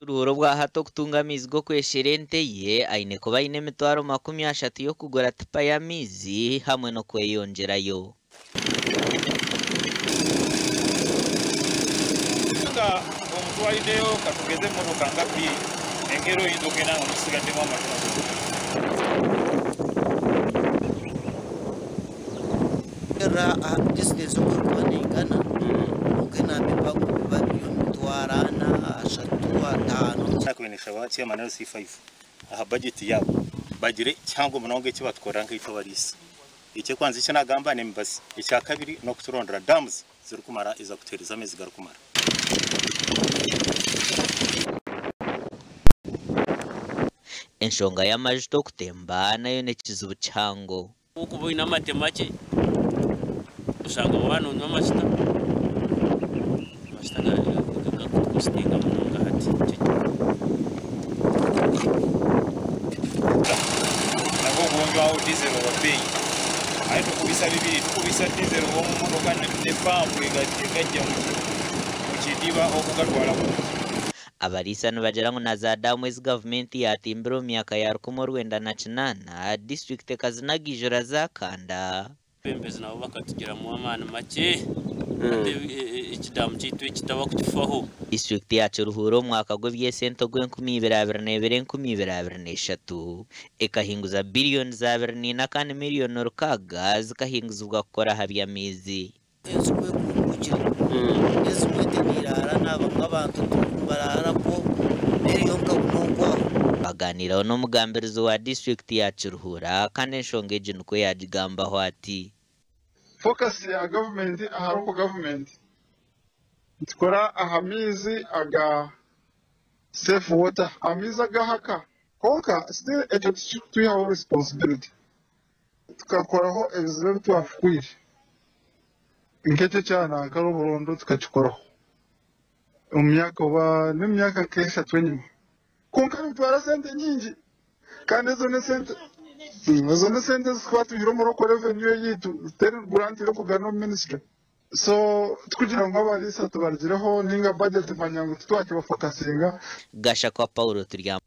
Kiruhura obwahati okutunga amaizi g'okweshera ente ye aine kuba aine emitwaro 30 y'okugura tipa y'amaizi hamwe n'okweyongyerayo. Nga omutwarideyo katugeze emotoka nka biri enkeera oyinza okugenda nga musigaddemu amatono. Aha distance oku erikuba neingana kwonka enamba empango nibiba biri omu mitwaro ana, ashatu, ataano. Nakubaire ninshaba chairman LC5 aha budget yaabo bagire kihango munonga eki batukorera nkaitwe abariisa. Eky'okubanza eki nagamba n'emibazi, ekyakabiri n'okuturondera dams zirikumara ezakutuheereza amaizi garikumara. Enshonga y'amajuta okutemba nayo n'ekizibu kihango. Ku orikuba oine amate makye, oshanga waaba noonywa amajuta. Amajuta garikutukositinga munonga hati. Nabwo obwonywaho diesel oba beeyi. Ahi tukubisa bibiri, tukubisa diesel ow'omu motoka n'epampu egajja omu kidiba okugatwara ku. Abariisa nibagira ngu na za daamu ezi gavumenti yaatimbire omu myaka ya 1980, disiturikiti ekazinaga eijura zaakanda. Abeebembezi nabo bakatugiramu amaani makye hati ekidaamu kyaitu eki tabakukifaho. Disiturikiti ya Kiruhura omu mwaka gw'eby'esente ogw'enkumiibiri abiri n'ebiri 2023 ekahinguza biriyoni za 24 kandi miriyoni 6 zikahinguzibwa kukora aha by'amaizi. Ensi ku ekungukire, ezimwe ente niiraara na bamwe abantu nibaraara kwo n'eriyo nka bunonkwaho. Baganiiraho n'omugambirizi wa disiturikiti ya Kiruhura kandi enshonga egi nikwo yaagigambaho ati. Focus ya gavumenti aha local government nitukora aha maizi aga safe water, amaizi ag'ahaka. Kwonka still ekyo tikirikutwihaho responsibility. Tukakoraho ebizibu ebi twafukwire nk'ekyo ekya Nankara oburondo tukakikoraho omu myaka oba n'emyaka nk'eshatu enyima. Kwonka nibitwara sente nyingi kandi ezo n'esente ezo n'esente ezi tukuba twihire omu local revenue eyaitu zitari grant erikugana omu ministry. So tikugira ngu abariisa tubarugireho ninga budget manya ngu titwakibafokasinga. Gashakwa Paul Turyamu.